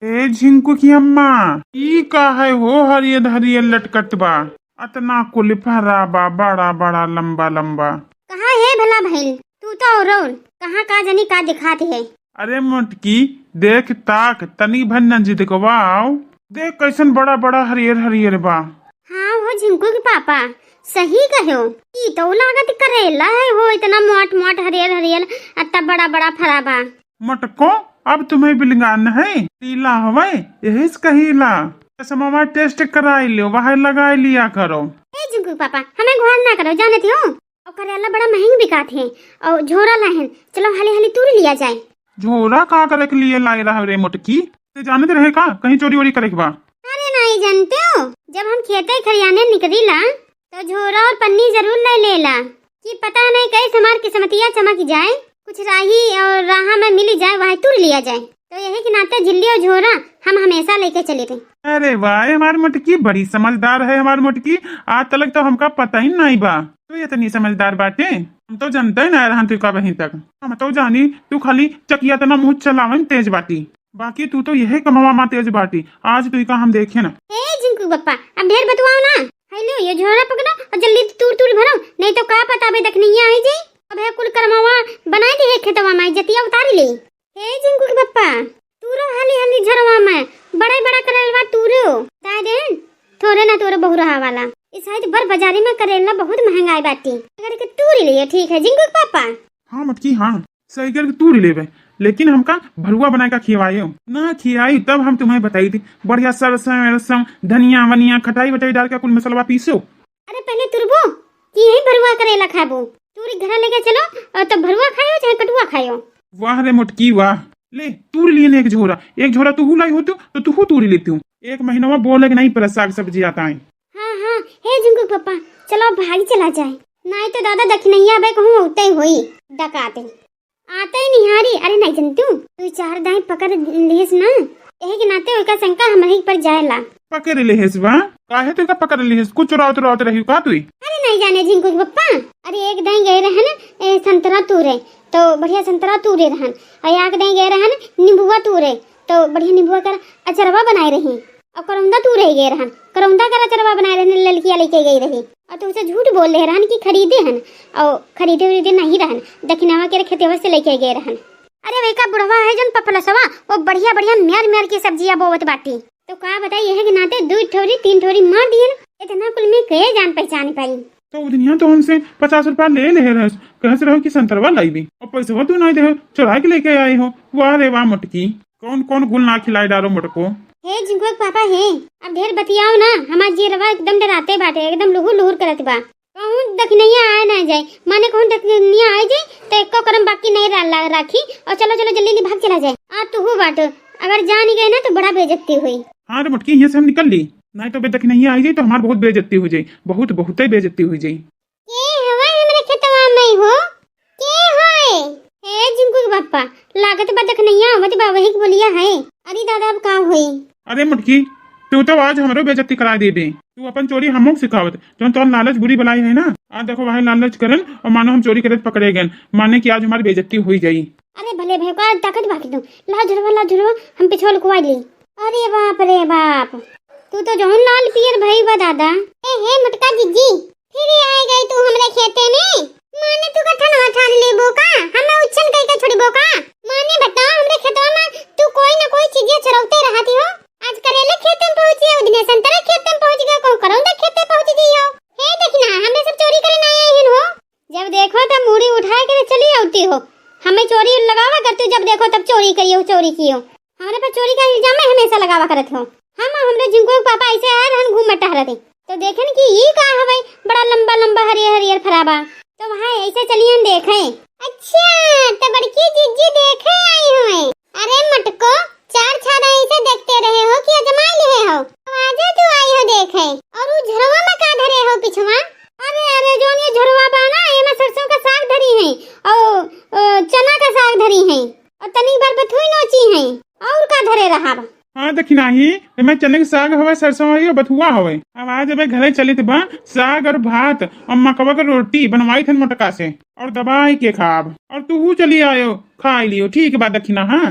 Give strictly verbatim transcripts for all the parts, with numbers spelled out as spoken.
ए झिंकू की अम्मा, ई का है हो हरियर हरियर लटकत बा? अतना कुल फरा बा, बड़ा बड़ा लंबा लंबा। कहाँ है भला भइल? तू तो और और कहाँ का जनी का दिखात है? अरे मोटकी, देख ताक, तनी भर नजदीकवा आओ। देख कैसन बड़ा बड़ा हरियर हरियर बा। हाँ हो झिंकू के पापा, सही कहो। ई तो लागत करेला है हो, इतना मोट मोट हरियर हरियर, अत्ता बड़ा बड़ा फरा बा। मटको, अब तुम्हें बिलगान है, टीला हवे, यही से कहीला। चश्मा टेस्ट कराई लियो, वह लगाई लिया करो। ए झिंकू पापा, हमें गुहार ना करो, जानती हो? और करेला बड़ा महंग बिकात है, और झोरा लाहन, चलो हाली हाली तूर लिया जाए। झोरा का करे के लिए लाए रहा रे मोटकी? ते जानत रहे का कहीं चोरी वोरी करे के बा? अरे नहीं जानते हो, जब हम खेते खरियाने निकरीला तो झोरा और पन्नी जरूर ले लेला कि पता नहीं कैसे हमार किस्मतिया चमक जाए, कुछ राही और राह में मिल जाए, वहाँ तूर लिया जाए। तो यही के नाते झिल्ली और झोरा हम हमेशा लेके चले रहे। अरे वाह, हमार मोटकी बड़ी समझदार है, हमार मोटकी। आज तलक तो हमका पता ही नहीं बा तू इतनी समझदार बाटे। हम तो जानते ही नहीं रहन तू का वहीं तक। हम तो जानी तू खाली चकिया तना मुँह चलावे में तेज बाटी, बाकी तू तो यही कमवा मा तेज बाटी। आज तू का हम देखे ना। ए झिंकू पप्पा, अब ढेर बतुआओ ना। हेलो, ये झोरा पकड़ो और जल्दी तूर तूर भरो, नहीं तो का पता अबे दखनिया आई जाई। अब है कुल करमवा बनाए दे है खेतवा में, जतिया उतार ले। हे झिंकू के पप्पा, तू रो हाली हाली झरवा में, बड़ा बड़ा करेलवा तू रो। दाय देन, थोरे ना तोरे बहु रहा वाला। इस साइड बर बाजारी में करेला बहुत महंगाई बाटी। अगर के तू ले लियो, ठीक है झिंकू के पापा। हाँ मटकी, हाँ, सही करके तू लेबे, लेकिन हमका भरुआ बनाए का खियावायो। ना खियाई तब हम तुम्हें बताई थी। बढ़िया सरसों वरसों, धनिया वनिया, खटाई वटाई डाल के कुल मसलवा पीसो। अरे पहले तुरबो कि यही भरुआ करेला खाबो? तूरी घर लेके चलो और तब भरुआ खायो चाहे कटुआ खायो। वाह रे मोटकी वाह, ले तूर लिए ने एक झोरा, एक झोरा तू लाई होतू तो तू तूर लेती हूँ। एक महीना में बोले के नहीं पर साग सब्जी आता है। हाँ हाँ, हे झिंकू पापा, चलो अब भाग चला जाए, नहीं तो दादा दखिनैया अबे कहूँ उतई होई डकाते। आते ही निहारी, अरे नहीं जनतू, तू चार दाई पकड़ लिहिस ना, यही के नाते ओका शंका हमरे पर जाएला। पकड़ लिहिस बा? काहे तू का पकड़ लिहिस? कुछ चुरावत चुरावत रही का तू? अरे नहीं जाने झिंकू के पप्पा, अरे एक दाई गए रहन ए, संतरा तूरे, तो बढ़िया संतरा तूरे रहन, और एक दाई गए रहन नींबुआ तूरे, तो बढ़िया नींबुआ कर अचरवा बनाए रही। और करौंदा तू रह गए रहन, करौंदा का रचरवा बनाए रहन, ललकिया लेके गई रही। और तो उसे झूठ बोल रहे रहन कि खरीदे हन, और खरीदे उरीदे नहीं रहन, दखिनवा के खेतवा से लेके गए रहन। अरे वही का बुढ़वा है जौन पपलसवा, वो बढ़िया बढ़िया मेर मेर की सब्जियां बोवत बाटी। तो का बताई, यह के नाते दो ठोरी तीन ठोरी मार दिए। इतना कुल में के जान पहचान पाई। तो उदनिया तो हमसे पचास रुपया ले ले रहस, कहस रहो कि संतरवा लाइबी, और पैसवा तू नहीं दे, चुरा के लेके आए हो। वाह रे वाह मोटकी। कौन कौन गुल ना खिलाई डारो मोटको। हे झिंकुआ के पापा हे, अब ढेर बतियाओ ना, हमार जियरवा एकदम डराते बाटे, एकदम लुहुर लुहुर करत बा। कहूँ दखिनैया आए ना जाए, माने कहूँ दखिनैया आए जाए तो एको करम बाकी नहीं रा-, ला-, राखी। और चलो चलो जल्दी जल्दी भाग चला जाए। आ तू हो बाटो, अगर जान गए ना तो बड़ा बेइज्जती हुई। हाँ रे मोटकी, यहाँ से हम निकल ली, नहीं तो बे दखिनैया आई जाए तो हमार बहुत बेइज्जती हो जाए, बहुत बहुते बेइज्जती हो जाए। के हवा हमरे खेतवा में हो? के होए? हे झिंकू के बापा, लागत बा दखिनैया आवत बा, वही के बोलिया है। अरे दादा, अब का होई? अरे मोटकी, तू तो आज हमरो बेइज्जती करा देबे। तू अपन चोरी हमों के सिखावत, जौन तोर लालच बुरी बलाई है ना। आज देखो वही लालच करन और मानो हम चोरी करत पकड़े गए, माने कि आज हमारी बेइज्जती हुई जाई। अरे भले भाई, का ताकत बाकी तू, ला झुरवा, ला झुरवा, हम पिछवा लुकवा ली। अरे बाप रे बाप, तू तो जौन लाल पियर भई बा दादा। ए हे मोटका जिज्जी, फिर आए गई तू हमरे खेते में। माने तू का थनवा थान लेबो का? हमें उच्छन कई के छोड़बो का? माने बताओ, हमरे खेतवा में तू कोई ना कोई चीजें चरौते रहती हो। आज करेले खेते में पहुंची हो, दिने संतरा खेते में पहुंच गए, कहूँ करौंदा खेते पहुंच गई हो। हे देखना, हमरे सब चोरी करे ना आए हन हो। जब देखो तब मूड़ी उठाए के चली आती हो। हमें चोरी लगावा करती हो, जब देखो तब चोरी करियो, चोरी कियो। हमरे पर चोरी का इल्जाम में हमेशा लगावा करत हो। हम और हमरे झिंकू के पापा ऐसे आए रहन घूम टहरत ही। तो देखन कि ई का हवे, बड़ा लंबा लंबा हरियर हरियर फराबा। तो वहाँ ऐसे चलियन देखे। अच्छा, तो बड़की जिज्जी देखे आई हुए। अरे मटको, चार छाना ऐसे देखते रहे हो कि अजमा लिए हो? आवाजे तू आई हो देखे। और वो झरवा में का धरे हो पिछवा? अरे, अरे, जौन ये झरवा बा ना, एमे सरसों का साग धरी है। और, अ, चना का साग धरी है। और तनी भर बथुई नोची है। और का धरे रहा? हाँ, दखिनाही, एमे चने के साग हवे, सरसों हवे, बथुआ हवे। अब आज अबे घरे चलित बा, साग और भात और मकवा के रोटी बनवाई थन मोटका से। और दबाई के खाब। और तू चली आयो, खाई लियो, ठीक बा दखिना, हाँ?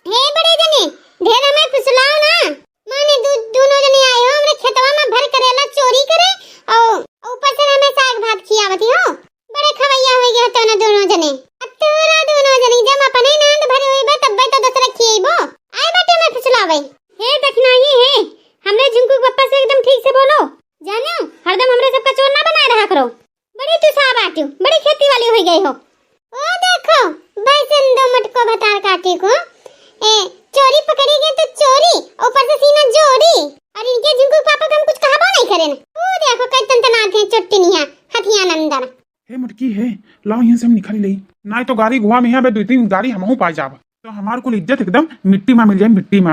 हे बड़े जने, ढेर हमें फुसला भाई। हे दखिनाही हे, हमरे झिंकू के पप्पा से एकदम ठीक से बोलो। जानियो, हरदम हमरे सबका चोर ना बनाए रहा करो। बड़ी तू सा बाटियो, बड़ी खेती वाली होइ गई हो। ओ देखो, भैसन दो मटको भतार काटी को। ए, चोरी पकड़ी गई तो चोरी, ऊपर से सीना जोरी। और इनके झिंकू के पापा के हम कुछ कहबो नहीं करेन। ओ देखो, कई तन तना थे चुट्टी निया, हथिया नंदन। हे मटकी हे, लाओ यहाँ से हम निकल ले। नाहीं तो गाड़ी घुआ में यहाँ बे दो तीन गाड़ी हमहू पा जाब। तो हमार कुल इज्जत एकदम मिट्टी में मिल जाए, मिट्टी में।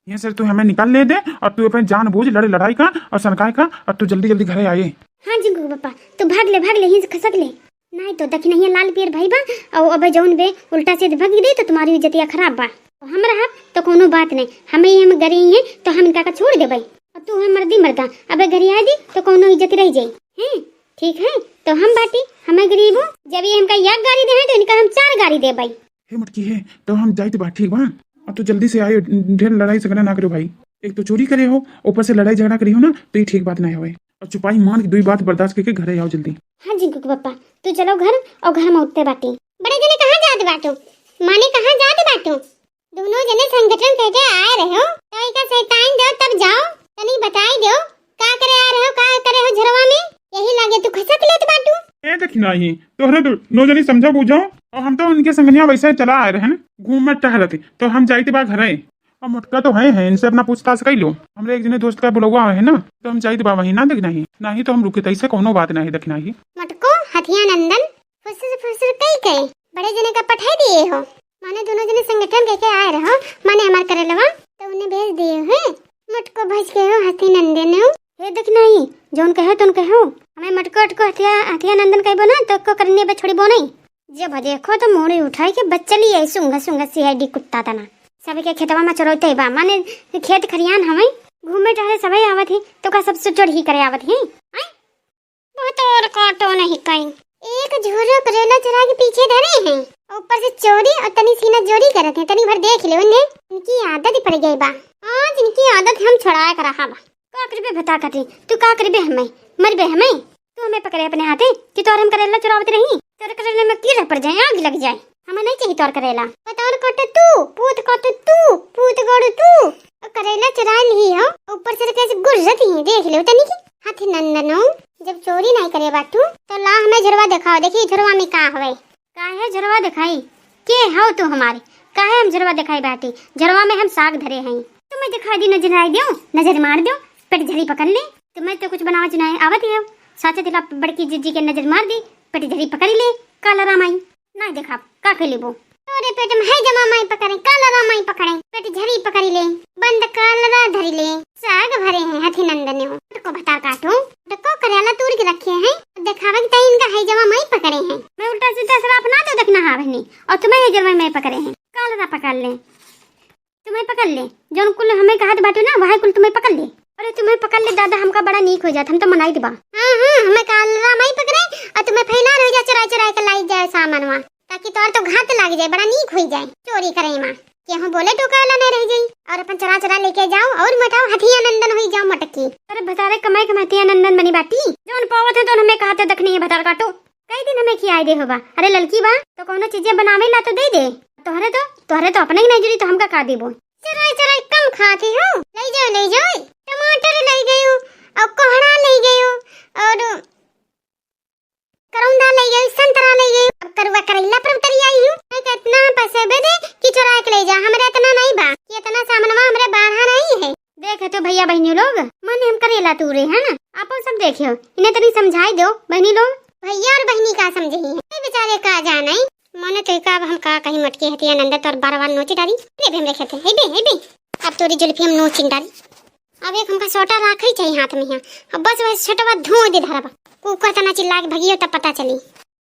यहाँ से तू हमें निकाल ले दे और तू अपने जान बूझ लड़े लड़ाई का और सनकाए का और तू जल्दी जल्दी घरे आए। हाँ झिंकू के पप्पा, तू भाग ले, भाग ले, यहीं से खसक ले। नाहीं तो दखिनहिया लाल पियर भई बा और अबे जौन बे उल्टा सीध भग दे तो तुम्हारी इज्जतिया खराब बा। हम रहब तो कोनो बात नहीं, हमें ये हम गरी हैं तो हम इनका का छोड़ देबे। और तू है मर्दी मर्दा, अबे घरी आ दी तो कोनो इज्जत रह जाई। हैं? ठीक है, तो हम बाटी, हमें गरीब हो, जब ये हमका एक गारी दे हैं तो इनका हम चार गारी देबे। हे मटकी हे, तो हम जाइत बा, ठीक बा? अब तू जल्दी से आए, ढेर लड़ाई झगड़ा ना करो भाई। एक तो चोरी करे हो, ऊपर से लड़ाई झगड़ा करी हो ना, तो ये ठीक बात नहीं होए। और चुपाई मान के दुई बात बर्दाश्त करके घरे आओ जल्दी। हाँ झिंकू के पप्पा, तू चलो घर और घर में उठते बाटी। बड़े जने कहाँ जात बाटू? माने कहाँ जात बाटू? दोनों जने संगठन करके आए रहे हो, तो एका शैतान दो तब जाओ, तनी बताई दो, का करे आ रहे हो, का करे हो झरवा में? यही लागे तू खसक लेत बाटू। ए दखिनाही, तोहरे दो, नौ जनी समझा बूझा, और हम तो उनके संगनिया वैसे चला आए रहन, घूमत टहलत, तो हम जाइत बा घरे। और मोटका तो है, है, इनसे अपना पूछताछ कई लो। हमरे एक जने दोस्त का बुलौआ है ना, तो हम जाइत बा वहीं ना दखिनाही, नाहीं तो हम रुके तैसे कोनो बात नाहीं दखिनाही। मटको, हथिया नंदन, फुसर फुसर कई कहे, बड़े जने का पठाई दिए हो। माने दोनों जने संगठन कइके आए रहो, माने हमार करेलवा, तो उन्हें भेज दिए हो। मोटको भज के हो, हथिया नंदन हो। हे दखिनाही, जौन कहो तौन कहो। हमें मटको अटको हथिया, हथिया नंदन कहबो ना, तो को करने पे छोड़बो नहीं। जब देखो तो मोड़ी उठाई के बस चली आई, सुंगा सुंगा C I D कुत्ता तना। सबके खेतवा में चरोते बा, माने खेत खरियान हमें घूमे टहरे सबै आवत ही, तो का सबसे चोरी करे आवत ही? आय? बहुत और काटो नहीं कहीं। एक झोरो करेला चुरा के पीछे धरे हैं, ऊपर से चोरी और तनी सीना जोरी करत हैं। तनी भर देख ले उन्हें, इनकी आदत पड़ गई बा। आज इनकी आदत हम छुड़ाए कर रहा बा। का करबे भतार काटी, तू का करबे हमें, मरबे हमें? तू हमें पकड़े अपने हाथे कि तोर हम करेला चुरावत रही? तोर करेला में कीड़ा पड़ जाए, आग लग जाए, हमें नहीं चाहिए तोर करेला। भतार काटे तू, पूत काटे तू, पूत गाड़ू तू, और करेला चुरा ली हो, ऊपर से कैसे गुर्रत ही देख ले तनी की। हाथी नंदनो, जब चोरी नहीं करे बाटू, तो ला हमें झुरवा दिखाओ, देखी झुरवा में का हवे। काहे झरवा देखाई? के हौ तू हमारे? काहे हम झरवा देखाई बाटी? झरवा में हम साग धरे हई। तुम्हें दिखाई दी, नजर आई दियो, नजर मार दियो, पेट झरी पकड़ ले। तुम्हें तो कुछ बनावा चुनाए आवत है। साचे तिला बड़की जिज्जी के नजर मार दी, पेट झरी पकड़ ले, काला राम आई। ना देखा, का के लेबो? तोरे पेट में है जमा माई पकड़े, काला राम आई पकड़े, पेट झरी पकड़ ले, बंद कालरा धरी ले। साग भरे हैं हथी नंदन ने। को भतार काटो, तो को करेला तूर के रखे हैं, देखावे के तई इनका है जमा माई पकड़े हैं। मैं उल्टा सीधा शराब ना दो देखना हाँ बहनी, और तुम्हें है जमा माई पकड़े हैं, कालरा पकड़ ले, तुम्हें पकड़ ले, जौन कुल हमें कहत बाटू ना, वही कुल तुम्हें पकड़ ले। अरे तुम्हें पकड़ ले दादा, हमका बड़ा नीक हो जात, हम तो मनाई देबा। हाँ, हाँ, हमें कालरा माई पकड़े, और तुम्हें फैलान हो जाए, चुराई चुराई के लाई जाए सामानवा। ताकि तोर तो घात लाग जाए, बड़ा नीक होई जाए चोरी करे मा। केहू बोले टोकाला नहीं रह जाई और अपन चुरा चुरा लेके जाओ और मोटाओ हथिया नंदन होई जाओ मटकी। अरे भतारे कमाई के हथिया नंदन बनी बाटी, जौन पावत है तो हमें कहते दखनी है भतार काटो। कई दिन हमें खियाए दे होबा। अरे ललकी बा तो कौनो चीजें बनावे ला तो दे दे। तोहरे तो, तोहरे तो अपने ही नहीं जुड़ी तो हमका का देबो? चुराई चुराई कम खाती हो, ले जाओ ले जाओ, टमाटर ले गयो और कोहड़ा ले गयो और करौंदा ले गई, संतरा ले गई, अब करुआ करैला पर उतरी आई हूँ। मैं कितना पैसे बे दे कि चुरा के ले जा, हमरे इतना नहीं बा कि इतना सामनवा हमरे बाढ़ा नहीं है। देखे तो भैया बहनी लोग, मन हम करेला तूरे है ना, आपो सब देखियो, इन्हें तनी समझाई दो बहनी लोग। भैया और बहनी का समझे ही है, ये बेचारे का जाने। मने तो का अब हम का कहीं मटकी हथिया नंदत और बार बार नोची डाली। ले भी हम देखे थे, हे बे, हे बे, अब तोरी जुल्फी हम नोची डाली। अब एक हमका सोटा राखे चाहिए हाथ में यहाँ। अब बस वह सोटवा धुआं दे धरबा। कुकर तना चिल्ला के भगियो तब पता चली।